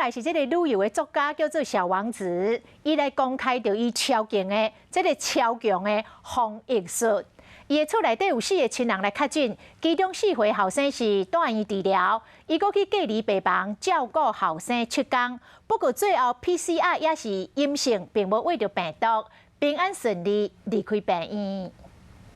來是這个旅遊的作家叫做小王子，伊來公開著伊超勁的這个超強的防疫術。伊的厝內底有四个親人來確診，其中四歲後生是蹛院治療，伊閣去隔離病房照顧後生7工。不過最後 PCR 也是陰性，並無秽著病毒，平安順利離開病院。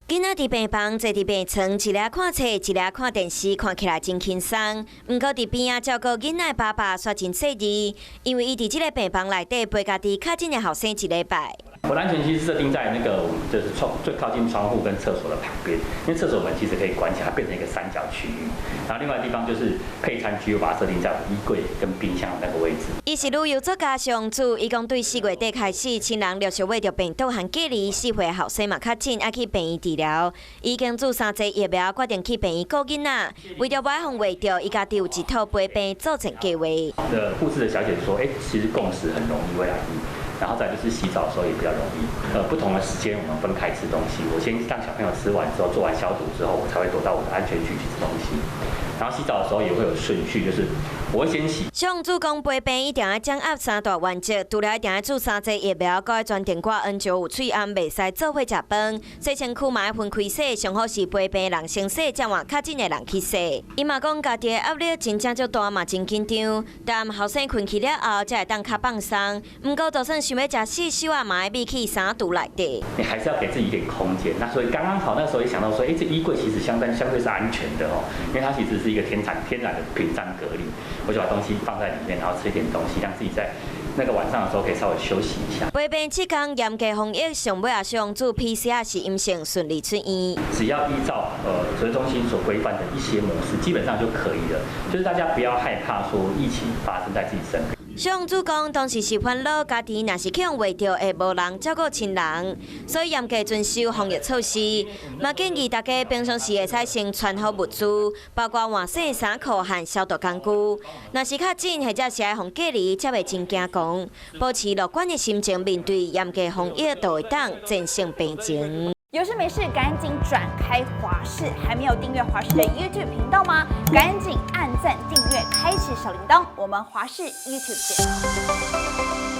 囡仔佇病房坐佇病床，一个看冊，一个看電視，看起來真輕鬆。毋過佇邊仔照顧囡仔的爸爸煞真細膩，因為伊佇這个病房內底陪家己確診的後生一禮拜。我的安全區是設定在那個，就是窗最靠近窗戶跟廁所的旁邊，因為廁所門其實可以關起來，變成一個三角區域。然後另外地方就是配餐區，我把它設定在衣櫃跟冰箱的那個位置。伊是旅遊作家上主，伊講對4月底開始，親人陸續秽著病毒和隔離，4歲後生嘛確診，愛去病院治療。已經注三劑疫苗，決定去病院顧囡仔。為著無愛予秽著，伊家己有一套陪病作戰計劃。的護士的小姐說：“欸，其實共食很容易會染疫。然後再就是洗澡的時候也比較容易。不同的時間我們分開吃東西。我先讓小朋友吃完之後，做完消毒之後，我才會躲到我的安全區去吃東西。然後洗澡的時候也會有順序，就是我會先洗。” 上主講陪病一定愛掌握三大原則，除了一定愛注三劑疫苗，閣愛全程掛 N95喙罨，袂使做伙食飯。洗身軀嘛愛分開洗，上好是陪病人先洗，才換確診的人去洗。伊嘛講家己的壓力真正足大嘛，真緊張。但後生睏去了後，才會當較放鬆。毋過就算想欲食四手仔，嘛愛覕去衫櫥內底。你還是要給自己一點空間。那所以剛剛好那時候也想到說，欸，這衣櫃其實相對是安全的哦，因為它其實是一個天然的屏障隔離。我就把東西放在裡面，然後吃一點東西，讓自己在那個晚上的時候可以稍微休息一下。陪病7工嚴格防疫，上尾也上主 PCR 是陰性，順利出院。只要依照指揮中心所規範的一些模式，基本上就可以了。就是大家不要害怕說疫情發生在自己身邊。上主講，當時是煩惱，家己若是去予秽著，會無人照顧親人，所以嚴格遵守防疫措施。嘛建議大家平常時會使先存好物資，包括換洗衫褲和消毒工具。若是確診或者是愛予隔離，才袂真驚狂，保持樂觀的心情面對嚴格防疫，就會當戰勝病情。有事沒事趕緊轉開華視，還沒有訂閱華視的 YouTube 頻道嗎？趕緊按讚訂閱，開啟小鈴鐺。我們華視 YouTube 見。